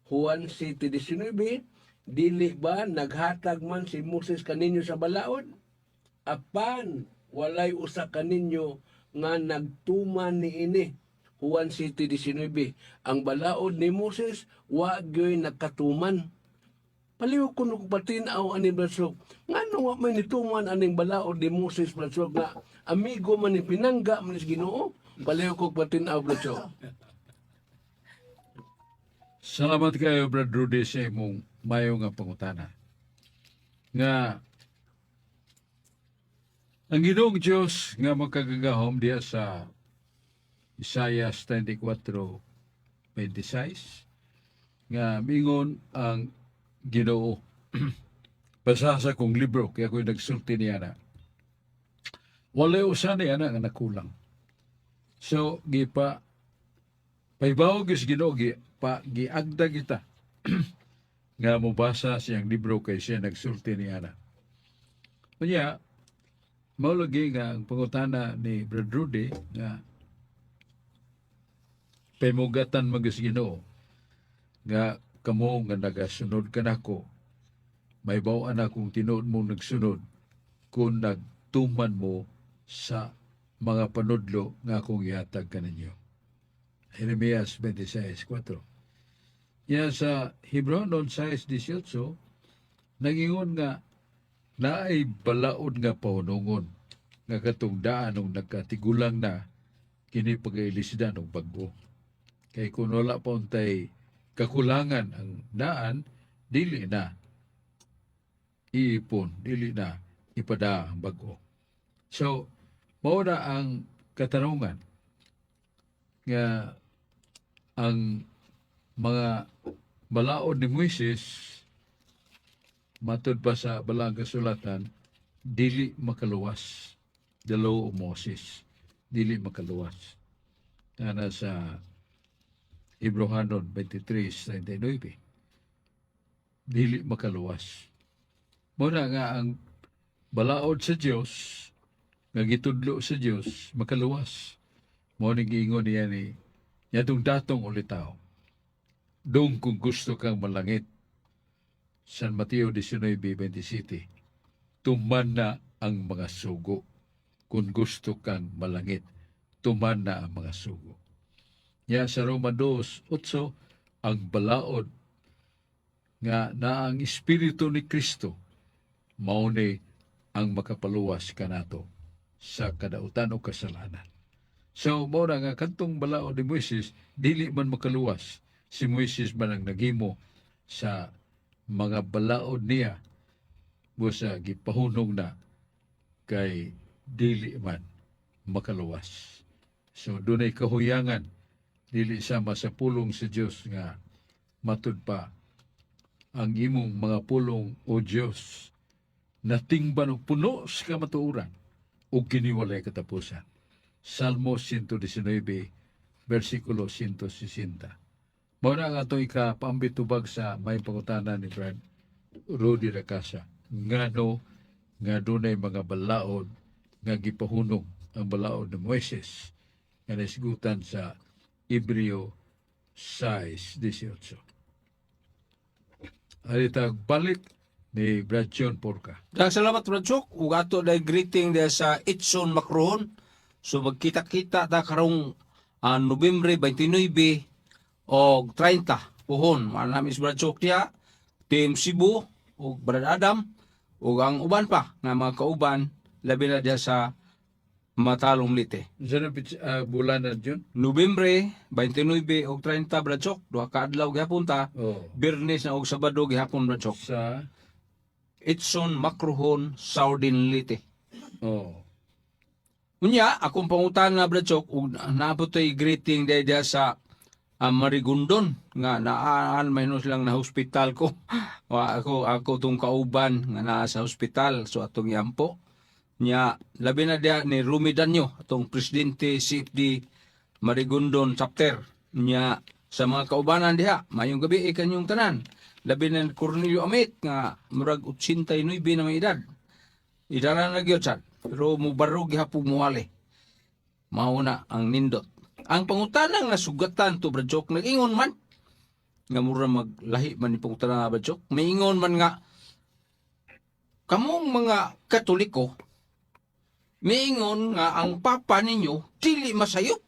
Juan 7:19, dili ba naghatag man si Moses kaninyo sa balaod? Apan walay usa kaninyo nga nagtuman niini. Juan 7:19. Ang balaod ni Moses wa gyoy nagkatuman. Paliw ko nung patinaw ani, Brad Sok. Ngano wa may nituman aning balaod ni Moses, Brad Sok, nga amigo man ni pinangga man ni Ginoo? Paliw ko patinaw, Brad Sok. Salamat kayo, Brad Rudy, sa imong mayo nga pangutana. Nga ang Ginoong Diyos nga makagagahom diya sa Isaiah 34:26 nga mingon ang Ginoo. Basa sa kong libro, kaya ako'y nagsulti niya na. Walay usa niya na nga nakulang. So, gipa, pahibaw gyud sa Ginoo, gi, pa, giagda kita nga mobasa siyang libro kay siya nagsulti niya na. Unya, mao lagi nga ang pangutana ni Brad Rudy nga pamugatan man gyud sa Ginoo nga kamo nga nagasunod kanako, mahibaw-an akong tinuod mo nagsunod kung nagtuman mo sa mga panudlo nga akong ihatag kaninyo. Jeremias 26:4. Ya sa Hebreo 6:18, nangingon nga naay balaod nga pahunungon nga katong daan nung nagkatigulang na kini pagailisdan og bag-o. Kay kung wala pa untay kakulangan ang daan, dili na iipon, dili na ipada ang bag-o. So, mao na ang katanungan nga ang mga balaod ni Moises, matud pa sa balaang kasulatan, dili makaluwas. The law of Moses, dili makaluwas. Ana sa Hebreohanon 23:39. Dili makaluwas. Muna nga ang balaod sa Dios nga gitudlo sa Dios makaluwas. Mao ni giingon niya ni yadong datong ulitaw. Dong kung gusto kang malangit. San Mateo 19:27. Tuman na ang mga sugo. Kung gusto kang malangit, tuman na ang mga sugo. Ya sa Roma 2:8, ang balaod nga na ang Espiritu ni Kristo mao ni ang makapaluwas kanato sa kadautan o kasalanan. So, mao na nga kantong balaod ni Moises, dili man makaluwas. Si Moises man ang naghimo sa mga balaod niya busa gipahunong na kay dili man makaluwas. So, dunay kahuyangan dili sama sa pulong sa Dios nga matud pa ang imong mga pulong, O Dios, natingban og puno sa kamatuoran ug kini walay katapusan. Salmo 119, versikulo 160. Mao na ang atong ikapaambit tubag sa may pangutana ni Brad Rudy Racasa. Ngano nga dunay mga balaod nga gipahunong ang balaod ni Moises nga naisgutan sa Hebreo 6:18. Arita balik ni Brad John Porca. Daghang salamat, Brad Sok. Ug ato day greeting diha sa Itson Macrohon. So magkita-kita ta karong Nobyembre 29 og 30 puhon. Naa nami si Brad Sok diha, Team Cebu ug Brad Adam ug ang uban pa nga mga kauban, labi na diha sa Matalom, Leyte. Sa na bulan na John? Nobyembre 29 og 30, Brad Sok, duha ka adlaw gihapon ta. Oh. Biyernes na og Sabado gihapon, Brad Sok. Sa Itson Macrohon, Southern Leyte. Oh. Unya, akong pangutana, Brad Sok, ug naabot tay greeting dahil diha sa Marigondon nga naan may silang na hospital ko. Wa ako ako tong kauban nga naa sa hospital, so atong iampo. Nya labi na diha ni Rumi Danyo, atong presidente CFD Marigondon chapter. Nya sa mga kaubanan diha, mayong gabi kanyong tanan. Labi na ni Cornelio Amit nga murag 89 na may edad. Idara na gyud sad. Pero mubarog gihapon muwali. Mao na ang nindot. Ang pangutanang nasugatan to, Brad Jok, nag-ingon man nga mura maglahi man ni pangutana nga, Brad Jok. Maingon man nga kamong mga Katoliko miingon nga ang papa ninyo dili masayop.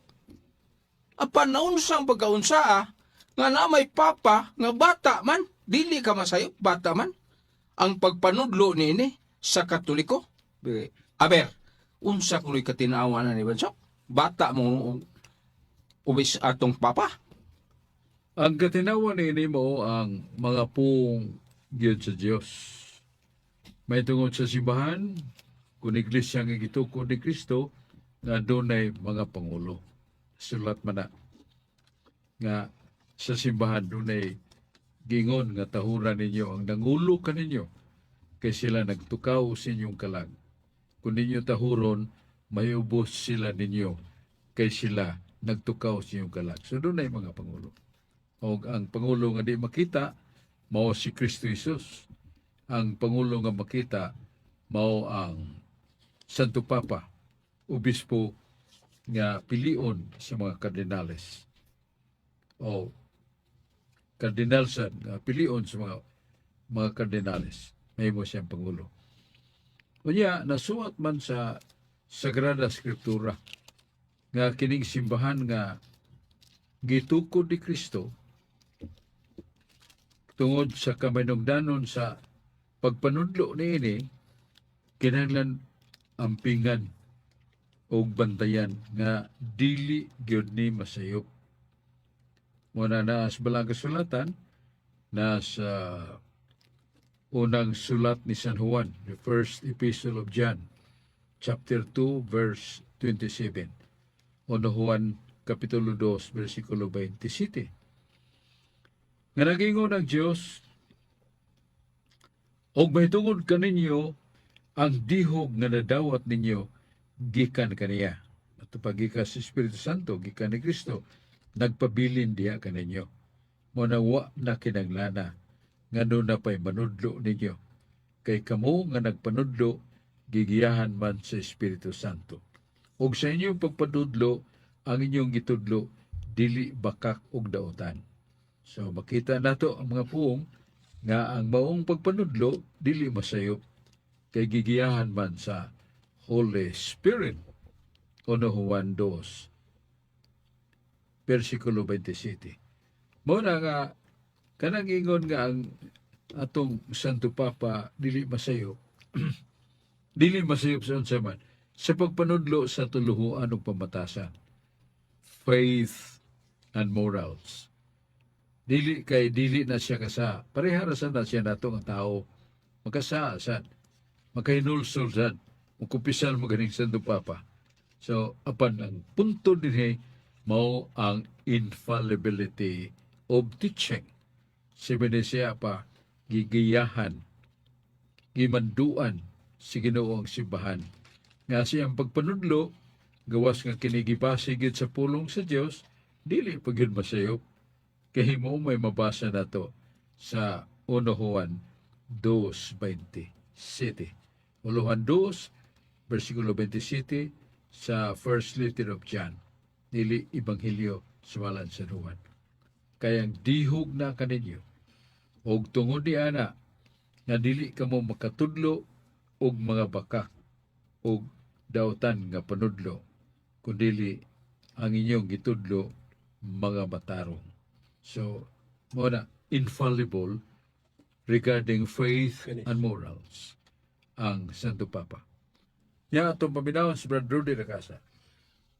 Apan naunsang pagkaunsa nga na may papa nga bata man, dili ka masayop, bata man. Ang pagpanudlo niini sa Katoliko. Aber, unsa kuno'y katinawa na ni Brad Jok? Bata mo ubis atong papa. Ang katinawan ni mo ang mga pung gyud sa Dios. May tungod sa simbahan, kung iglesia nga gitukod ni Kristo, nga dunay mga pangulo. Sulat man na nga sa simbahan dunay gingon nga tahuran ninyo ang nangulo kaninyo kay sila nagtukaw sa inyong kalag. Kung ninyo tahuron, may ubos sila ninyo kay sila nagtukaw sa inyong kalag. So dunay mga pangulo. O ang pangulo nga di makita, mao si Kristo Jesus. Ang pangulo nga makita, mao ang Santo Papa, obispo nga pilion sa mga kardinales. O kardinal sa nga pilion sa mga kardinales. Mahimo siyang pangulo. Unya, nasuwat man sa Sagrada Scriptura nga kining simbahan nga gitukod ni Kristo tungod sa kamanugdanon sa pagpanudlo niini kinahanglan ampingan og bantayan nga dili gyud ni masayop. Mao na naa sa Balaang Kasulatan na sa unang sulat ni San Juan, the first epistle of John, chapter 2, verse 27. Uno Juan, Kapitulo 2, versikulo 27. Nga nagingon ang Diyos, "Og mahitungod kaninyo ang dihog nga nadawat ninyo gikan kaniya." At pagikan sa Espiritu Santo, gikan ni Kristo, nagpabilin diha kaninyo. Mao na wa na kinanglana nga na pa'y manudlo ninyo. Kay kamo nga nagpanudlo, gigiyahan man sa Espiritu Santo. Ug sa inyong pagpanudlo, ang inyong gitudlo dili bakak og dautan. So makita nato ang mga puong nga ang maong pagpanudlo dili masayop kay gigiyahan man sa Holy Spirit. 1 Juan 2 versikulo 27. Mao na nga kanang ingon nga ang atong Santo Papa dili masayop, dili masayop sa unsa man sa pagpanudlo sa tuluhuan ug pamatasan, faith and morals. Dili kay dili na siya kasa. Pareha ra sad na siya nato nga tao. Makasa sad. Makahinulsol sad. Mukumpisal mo ganing Santo Papa. So, apan ang punto dinhi mao ang infallibility of teaching. Si siya pa gigiyahan, gimanduan si Ginoo ang simbahan. Nga siyang pagpanudlo, gawas nga kini gibase gyud sa pulong sa Dios, dili pa gyud masayop. Kay mo may mabasa nato sa 1 Juan 2:27. 1 Juan 2, versikulo 27 sa First Letter of John. Dili Ebanghelyo sa balaan sa Juan. Kay ang dihog na kaninyo, og tungod ni ana, nga dili kamo makatudlo og mga bakak og dautan nga panudlo, kundili ang inyong gitudlo mga matarong. So, mao na, infallible regarding faith and morals ang Santo Papa. Ya atong paminawon si Brad Rudy Racasa.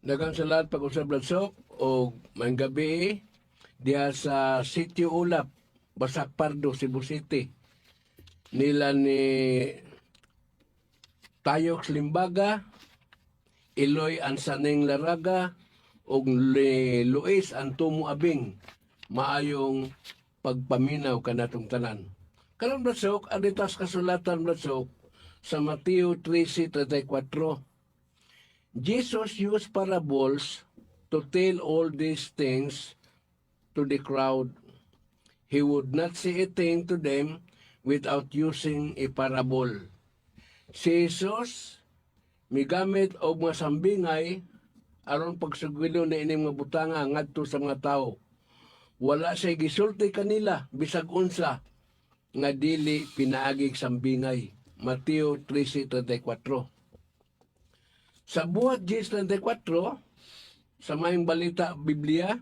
Daghang salamat pag-usab, Brad Sok, og maayong gabi diha sa Sitio Ulap, Basak Pardo, Cebu City. Nila ni Tayox Limbaga, Eloy Ansaneng Laraga, ug ni Luis Antomo Abing. Maayong pagpaminaw kanatong tanan. Karon, Brad Sok, ang ditas kasulatan, Brad Sok, sa Mateo 13:34. Jesus used parables to tell all these things to the crowd. He would not say a thing to them without using a parable. Si Jesus migamit og mga sambingay aron pagsugwilo na ining mga butanga ngadto sa mga tawo. Wala siya gisulti kanila bisag unsa nga dili pinaagig sambingay. Mateo 13:34. Sa Buhat 10:34, sa Maayong Balita Biblia,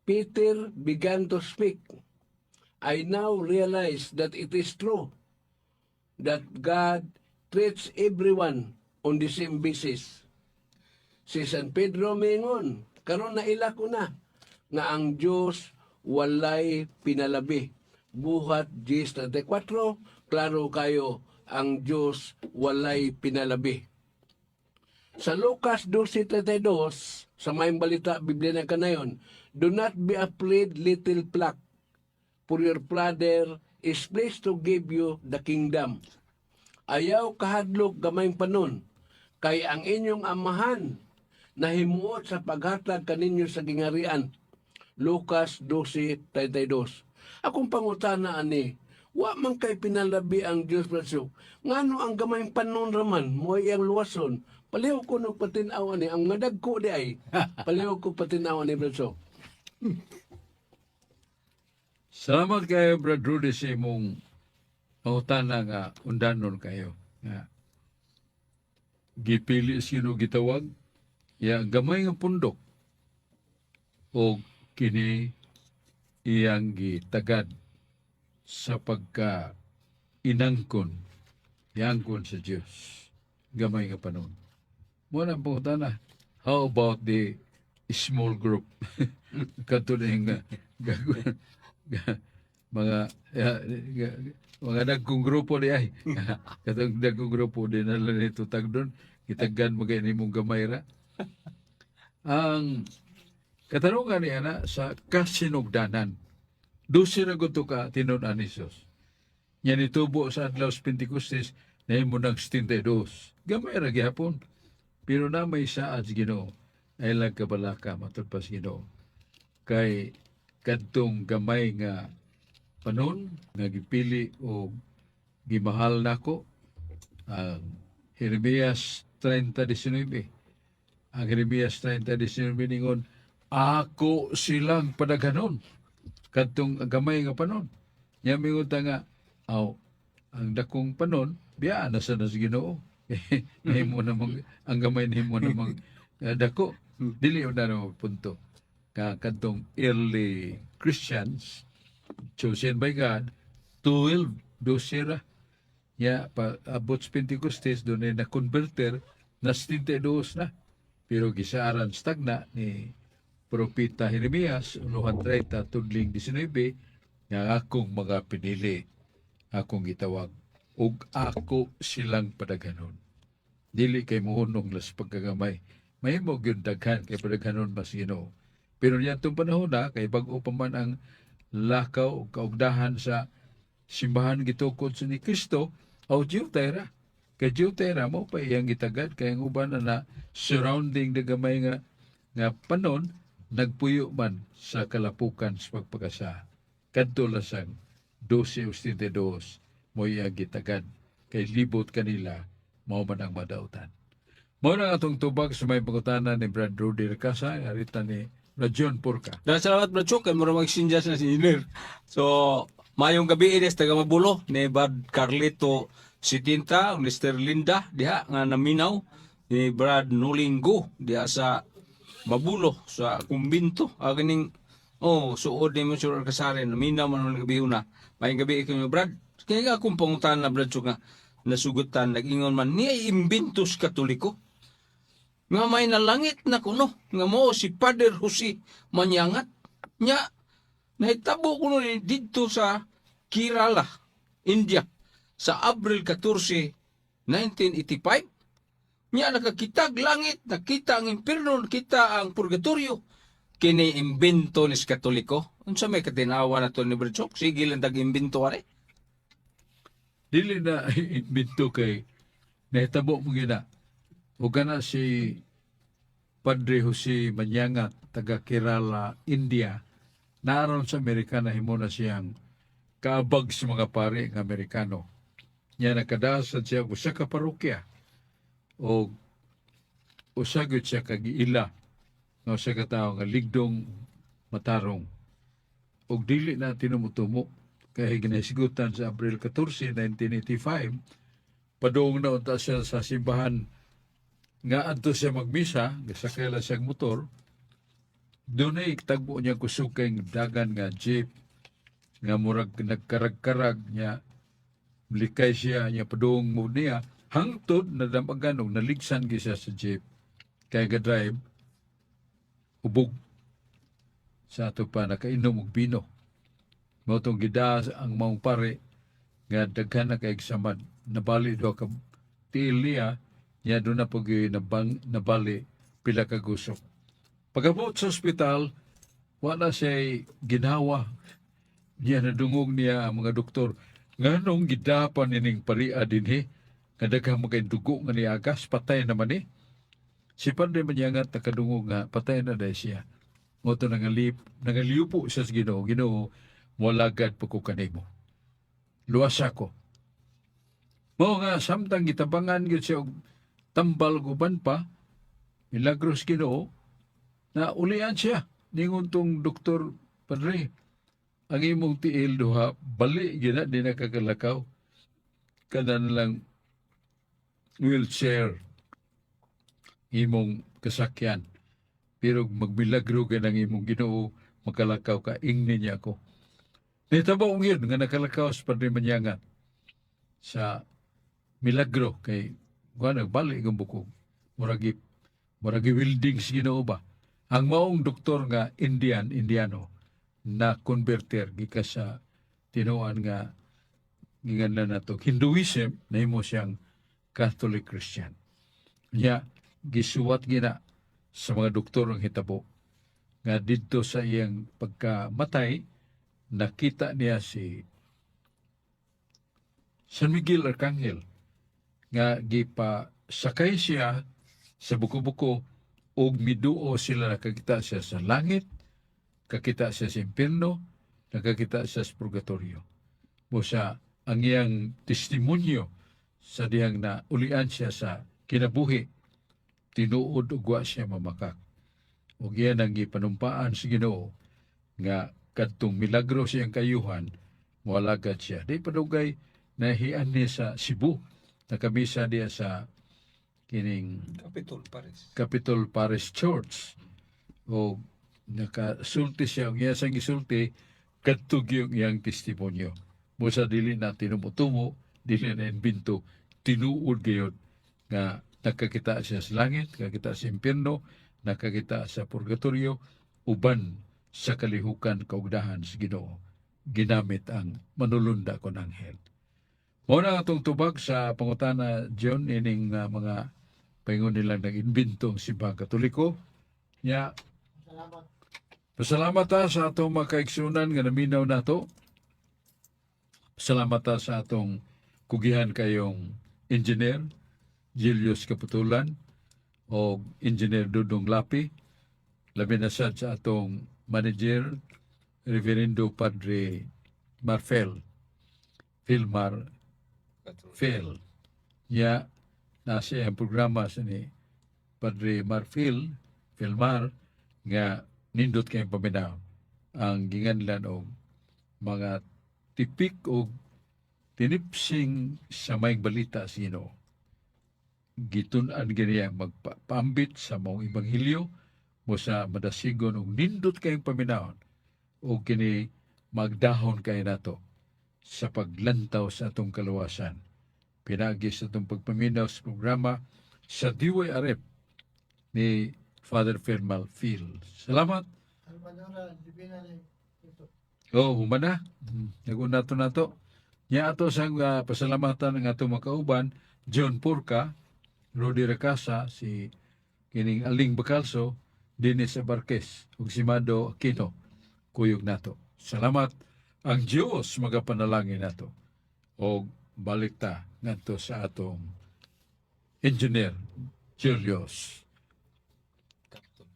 Peter began to speak. "I now realize that it is true that God treats everyone on the same basis." Si San Pedro mingon, "Karon naila ko na nga ang Diyos walay pinalabi." Buhat 10:34, klaro kayo, ang Diyos walay pinalabi. Sa Lucas 12:32, sa Maayong Balita Biblia na kanayon, "Do not be afraid, little flock, for your Father is pleased to give you the kingdom." Ayaw kahadlok, gamayng panon, kay ang inyong amahan nahimuot sa paghatag kaninyo sa gingarian. Lucas 12:32. Akong pangutana ani, wa man kay pinalabi ang Dios, Brad Sok. Ngano ang gamayng panon raman mo iyang luwason? Palihog ko og patin-aw ani ang nga dagko di ay. Palihog ko patin-aw ani, Brad Sok. Salamat kayo, Brad Rudy, sa imong pangutana nga undanon kayo. Nga gipili sino gitawag, ya gamay nga pundok o kini iyang gitagad sa pagka inangkon, yangkon sa Dios gamay nga panon. Mo na ang pangutana, how about the small group kadto ning mga dagkong grupo di ay katong dagkong grupo di na lang nito tagdon gitaggan mo kay nimong gamay ra? Ang katanungan niya na sa kasinugdanan, 12 na gud to ka tinun-an ni Jesus. Nya nitubo sa adlaw sa Pentecostes, nahimo ng 72. Gamay ra gihapon. Pero na may saad sa Ginoo, ay lang kabalaka matud pa sa Ginoo. Kay kadtong gamay nga panon nga gipili og Gimahal nako ang Jeremias 30:19. Ang Jeremias 30:19 ningon, "Ako silang padaghanon," kadtong gamay nga panon. Nya mingon ta nga aw ang dakong panon biya na sa nas Ginoo. Nahimo namang ang gamay, nahimo namang dako. Dili na na punto. Ka kadtong early Christians chosen by God, 12, 12 ra. Ya, pa abot sa Pentecostes, doon ay na-converter, na 72 na. Pero gisaaran stagna ni Propeta Jeremias, 1:30, tudling 19, nga akong mga pinili, akong gitawag, ug ako silang padaghanon. Dili kay muhunong las pagkagamay. Mahimo gyud daghan kay padaghanon mas Ginoo. Pero niyadtong panahon na, kay bag-o pa man ang lakaw ug kaugdahan sa simbahan gitukod sa ni Kristo, aw diutay ra. Kay diutay ra mo pa iyang gitagad kay ang uban na, na surrounding the gamay nga panon nagpuyo man sa kalapukan sa pagpakasa. Kadto lasang 12 o 72 mo iyang gitagad kay libot kanila mao man ang madautan. Mao na ang atong tubag sa may pangutana ni Brad Rudy Ricasa, arita ni Brad John Porca. Daghang salamat, Brad Chok, kay mura mag-sinjas na si engineer. So, mayong gabi ines taga Mabulo ni Brad Carlito Sitinta, Mr. Linda diha nga naminaw, ni Brad Nulingo diha sa Mabulo sa kumbinto. Ganing oh suod ni Monsieur Alcazaren, naminaw man ng gabi una. Mayong gabi kayo, Brad. Kaya nga akong pangutan na, Brad Chok, nga nasugutan nag-ingon man niya imbintos Katoliko nga may nalangit na kuno nga mo si Father Jose Manyangat nya nahitabo kuno ni didto sa Kerala, India sa Abril 14, 1985 nya nakakitag langit, nakita ang impierno, nakita ang purgatorio. Kini imbento ni Katoliko? Unsa may katinawa na to ni Brad Chok? Sige lang tag imbento ani. Dili na imbento kay nahitabo mo gina. O kana si Padre Jose Manyangat, taga Kerala, India, naaron sa Amerika na himo na siyang kaabag sa mga pare ng Amerikano. Nya nakadasad siya og usa ka parokya o usa gyud siya kagiila nga usa ka tawo nga ligdong, matarong ug dili na tinumutumo kay ginahisgutan sa Abril 14, 1985, padung na unta siya sa simbahan nga adto siya magmisa, gasakay lang siyang motor. Dunay tagbo niya kusog kay dagan nga jeep nga murag nagkarag-karag niya. Likay siya niya padung mo niya hangtod nadamagan og naligsan gyud siya sa jeep kay ga-drive ubog sa ato pa nakainom og bino. Mao tong gida ang maong pare nga daghan na kay samad, nabali duha ka tiil niya niya, doon na pag nabang, nabali pila ka gusok. Pag-abot sa ospital, wala siya ginawa niya. Nadungog niya ang mga doktor, "Nganong gidapan ining paria dinhi nga daghang mga dugo nga niagas? Patay naman ni." Si Padre Manyangat nakadungog nga patay na dahil siya. Mo to nangaliupo siya sa Ginoo, "Ginoo, moalagad po ko kanimo. Luwas ako." Mao nga samtang gitabangan gyud siya og tambal guban pa, milagros Ginoo, na ulian siya. Ningon tong doktor, "Padre, ang imong tiil duha, bali gina, di nakakalakaw. Kada na lang wheelchair imong kasakyan. Pero magmilagro ka ng imong Ginoo, makalakaw ka." Ingni niya ako. Nitabo yun nga nakalakaw sa Padre Manyangat sa milagro kay kuha nagbali ang bukog. Muragi welding sa Ginoo ba? Ang maong doktor nga Indian, Indiano, na converter gikan sa tinuan nga ginganlan nato Hinduism, nahimo siyang Catholic Christian. Nya gisuwat gina sa mga doktor ang hitabo nga didto sa iyang pagkamatay nakita niya si San Miguel Arcangel nga gipa sakay siya sa buko-buko ug miduo sila. Nakakita siya sa langit, kakita siya sa impierno, nakakita siya sa purgatorio. Mo siya Ang iyang testimonyo sa dihang na ulian siya sa kinabuhi, tinuod ug wa siya mamakak. Ug iyan ang gipanumpaan sa Ginoo nga kadtong milagro siyang kayuhan, moalagad siya. Di padugay nahian niya sa Cebu, nakamisa diya sa kining Capitol Paris. Capitol Parish Church. O nakasulti siya, ang iya siyang gisulti, kadto gyud iyang testimonyo. Busa dili na tinumutumo, dili na imbento, tinuod gayud nga nakakita siya sa langit, nakakita sa impyerno, nakakita sa purgatorio, uban sa kalihukan kaugdahan sa Ginoo. Ginamit ang manulunda kon anghel. Mao na atong tubag sa pangutana, John, ining mga paingon nilang nag-imbento ang Simbahang Katoliko. Nya, Salamat. pasalamat ta sa atong mga kaigsunan nga naminaw nato. Salamat ta sa atong kugihan kayong engineer Julius Kaputulan o Engineer Dudong Lapi. Labi na sad sa atong manager Reverendo Padre Marfel Filmar Phil. Nya, nasa iyang programa sa ni Padre Marfil, Filmar, nga nindot kayong paminaw ang ginganlan og mga tipik og tinipsing sa maayong balita sa Ginoo. Gitun-an gani ang magpaambit sa maong ebanghelyo mo sa madasigon og nindot kayong paminawon o kini magdahon kay nato sa paglantaw sa atong kaluwasan. Pinagi sa atong pagpaminaw sa programa sa DYRF ni Father Fermal Phil. Salamat. Salvadora, Divina ito. Oh, humana. Naguna to nato. Nya ato sang pasalamatan ng atong makauban, John Purka, Rudy Racasa, si kining Aling Bacalso, Dennis Abarquez, ug si Mado Aquino. Kuyog nato. Salamat. Ang Diyos magapanalangin nato. Og balik ta ngadto sa atong engineer Julius. Capitol.